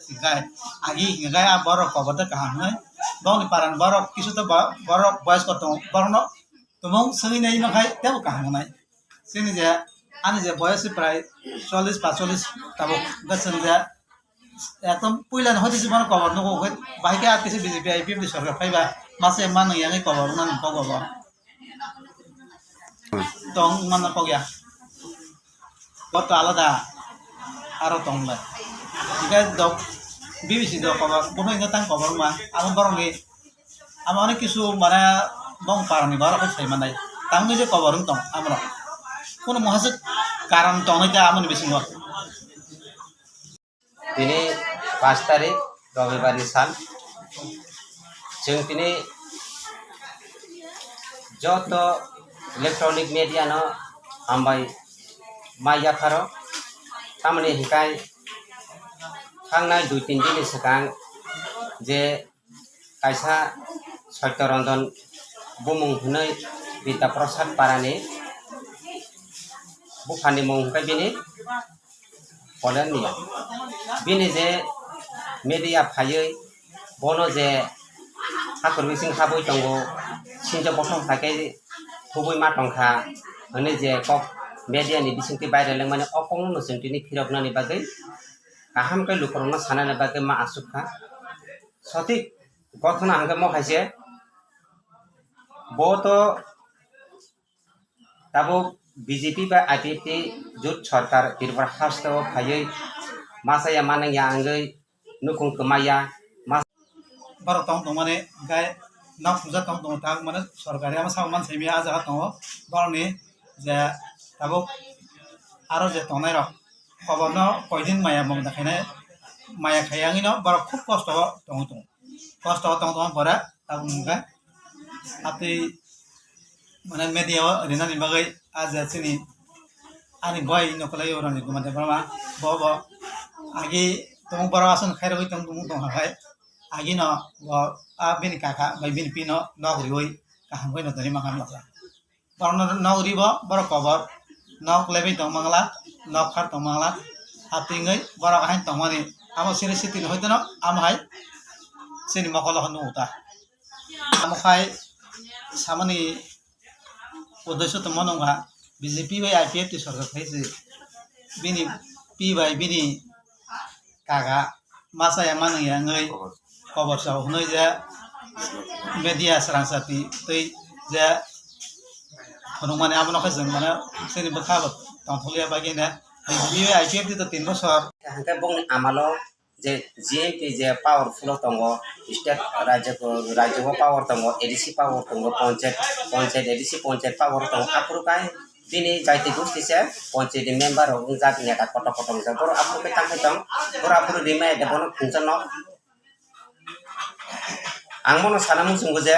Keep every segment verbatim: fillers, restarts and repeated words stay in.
Hinkhe agi hinkhe a borok kobor de kaham hwnwi bongni parani borok kisu to bo-, borok boyos ko tongo, borokno tumung swngwi nai makhai tebo kaham wngnai. Chini je ani je boyos se prai chollish paanchchollish tabuk, hwnkhe chwng je ekdom puila ni hoite se bono kobor nugo, hwnkhe bahai khe a kisa B J P I P F T sorkar phaiba masa manwi yangwi kobor wngna nangkok bo. Tong mana kok ya. Kok to alada. Aro tong bai. Jika dok B B C dok kobo, bono inga tang kobo ma. Amo borok ni, amo ani kisu mana bong parang ni borok sai manai. Tang ni je kobo rung tong amro. Kono mohasik karam tong ni ta amo ni bisingo. Tini pash tarik Robibar ni sal. Chwng tini joto electronic media no hambai ma yapharo. Tamoni hinkhe thangnai dui tin din ni swkang je kaisa Satya Ranjan bumung hwnwi Bidya Prasad Parani buphani mung hwnkhe bini Polen Mia. Bini je media phaiwi bono je hakur bising habwi tongo, sinjo bokhok hai khe thubui ma tongkha hwnwi je kok media ni bisingtwi viral wngmani o kokno no chwng tini phiroknani bagwi kaham khe lukurokno sanani bagwi ma aswk kha. Sothik gothona hwnkhe mo hai se bo to tabuk B J P bai I P F T jut sorkar Tripura hasteo phaiwi masa ya manang ya wngwi nukhung kwmai ya. Borok tong tongmani hwnkhe nok puja tong tongo, tabuk mane sorkari ama sabo man simi ah jaga tongo. Borokni je tabuk aro je tongnairok koborno koidin maya mung da khainai, maya khaiya wngwino borok khub kosto o tongwi tongo. Kosto o tong tongma pore tabuk hwnkhe atwi mane media o rinani bagwi ah je chini ani boi nokolai o Ranjit Kumar Debbarma bo bo agi tabuk borok aswk khairogwi tong tong tong hai. Agino bo a bini kaka bai bini pino nok riwi kaham khe no tongwi mangkha nokha. Borokno nok ribo borok kobor nok lebwi tong mangla, nok khar tong mangla. Haptingwi borok ahain tongmani amo siri sitini hoitono amo hai chini mokolo hwnwi uta. Amo khai samani uddesho tongma nongkha B J P bai I P F T sorkar khai se bini pi bai bini kaga masa ya manung ya wngwi kobor sao hwnwi je media srangsa twi twi je phunukmani abono khe chwng mane chini bwkha bo tongthokya bagwi ne B J P bai I P F T to tin bosor. Hwnkhe bongni amalo je G M P je powerful o tongo, state rajyo, rajyo o power tongo, A D C power tongo, ponchayat, ponchayat, A D C ponchayat power tongo, aphuru kai bini jaiti gosti se ponchayat ni member rok wngjak, neta kotor kotor wngjak, borok aphuru khe tangkhe tong, borok aphuru rimai de bono khungsa nok. Ang bono sana muchungo je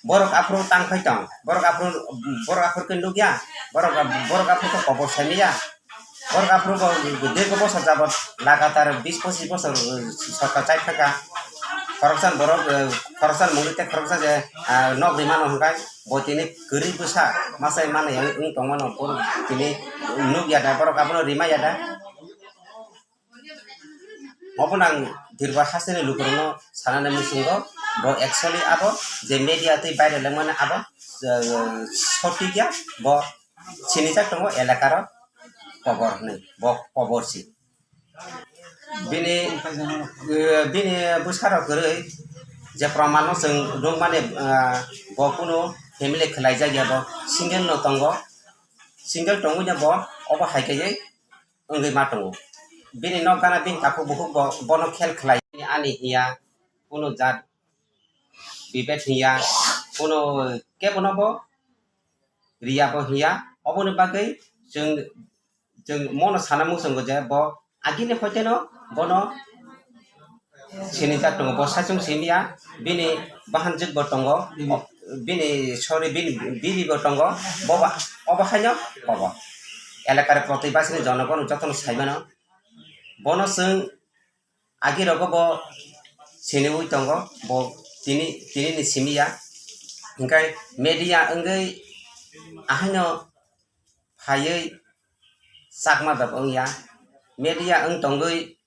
borok aphuru tangkhai tong, borok aphuru, borok aphuru khe nukya, borok, borok aphuru khe kobor saimaya, borok aphuru bo dirgo bosor jabot lagatar bis pochis bosor sorkar chai thaka. Khoroksa borok, khoroksa mungwi tei khoroksa je, ah, nok rimano hwnkhai bo tini kwrwi bwsa masa manwi wng tongmano, borok tini nukya da, borok abono rimaya da. Obono ang Tripura hasteni lukurokno sanani muchungo, bo actually abo je media tei viral wngmani abo, eh, sotik ya, bo sinijak tongo elakaro kobor hinwi, bo kobor si. Bini, eh, bini bwsarok kwrwi je proman no chwng nukmani, eh, bo kunu family khwlaijak ya, bo single no tongo, single tongwi no bo obo hai kaiwi wngwi ma tongo. Bini nok gana bini takhuk bukhuk bo bono khel khlai ani hiya, kunu jat bibet hiya, kunu kebono bo riya bo hiya. Oboni bagwi chwng, chwng mono sana muchungo je bo agini hoiteno bono sinijak tongo, bo saichung simiya, bini bahanjwk bo tongo, bini, sorry, bini bibi bo tongo, boba, obo haino kobo. Elakar protibasini jonogon jotono saimano, bono chwng agi rogo bo siniwi tongo, bo tini, tini ni simiya, hingkai media wngwi ahaino phaiwi chakma dap wngya, media wng tongwi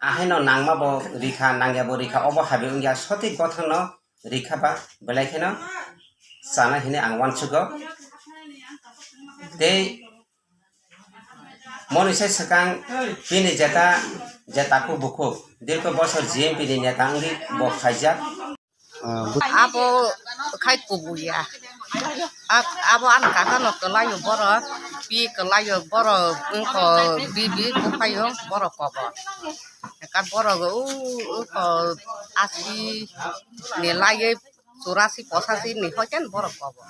ahaino nangma bo rikha, nangya bo rikha, obo habi wngya sothik gothano rikha ba belai kheno chana hinwi ang uansugo. Tei moni sai swkang bini jeta, jeta kuk bukhuk dirko bosor G M P ni neta wngwi bo khaijak. Ah, bu- Abo khai kubuya. Ak-, abo ani kaka no kwlaio borok, pi kwlaio borok, wngkha bibi buphaio borok kobo. Eka borok o, o ko asi ni laiye churasi posachi ni hoiten borok kobo.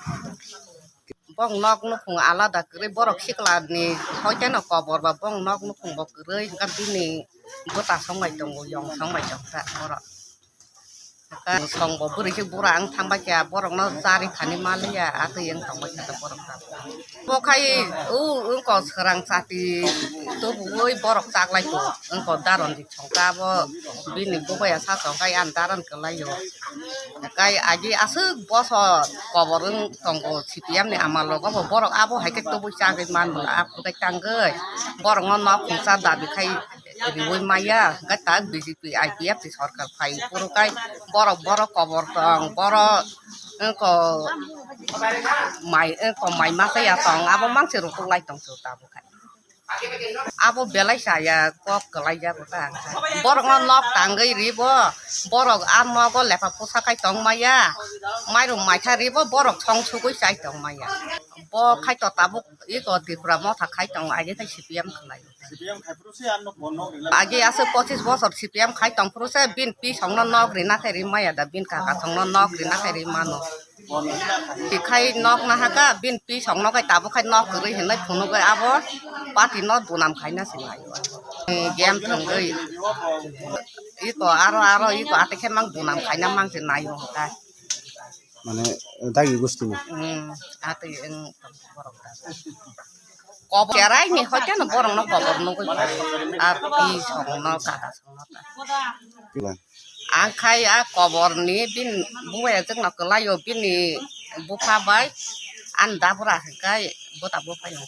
Bong nok nukhung alada kwrwi borok sikla ni hoiten kobor ba bong nok nukhung bo kwrwi hwnkhe bini bwta songbai tongo, yong songbai tongkha borok. Song bo bwrwi khe bura wng thang bai kha, borok no chari thani ma liya, atwi wng tong bai kha borok. Bo khai o wngko swrang chati tubuwi borok chak lai ko, wngko daron di songka abo bini bubaya sa songkai an daron kwlai o. Kai agi aswk bosor kobor wng tongo C P M ni amal rogo bo borok abo hai khe tubui chagwi man bwla aphuru kai tangwi borok no nok khungsa dabi khai riui maya, hwnkhe tak B J P I P F ni sorkar phai phuru kai borok, borok kobor tong, borok wngko mai, wngko mai masa ya tong, abo mang se rw lai tong se tabuk khai. Abo belai saya kok kwlai ya bo ta. Borok no nok tangwi ri bo, borok a nogo lepha pusa khai tong maya, mairum maitha ri bo, borok song sugwi chai tong maya. Bo khai to tabuk iko Tripura motha khai tong, age khai C P M khlai. Agi aswk pochis bosor C P M khai tong phuru se bin pi song no nok rina khe ri maya da, bin kaka song no nok rina khe ri mano. Ti khai nok na haka bin pi song no kai tabuk khai nok kwrwi hinwi phunugwi abo party no dunam khaina se lai. Game thwngwi iko aro aro iko ate khe mang dunam khaina mang se naio haka. Mane dagi gusti ni. Hmm, ate eng borok da. Kobor kerai ni hoite no borok no kobor nugwi. A pi song no kaka song no ta. Kila. Ang khai a kobor ni bin buya jwk no kwlai o bini bupha bai an dabra hwnkhe bota bupha yong.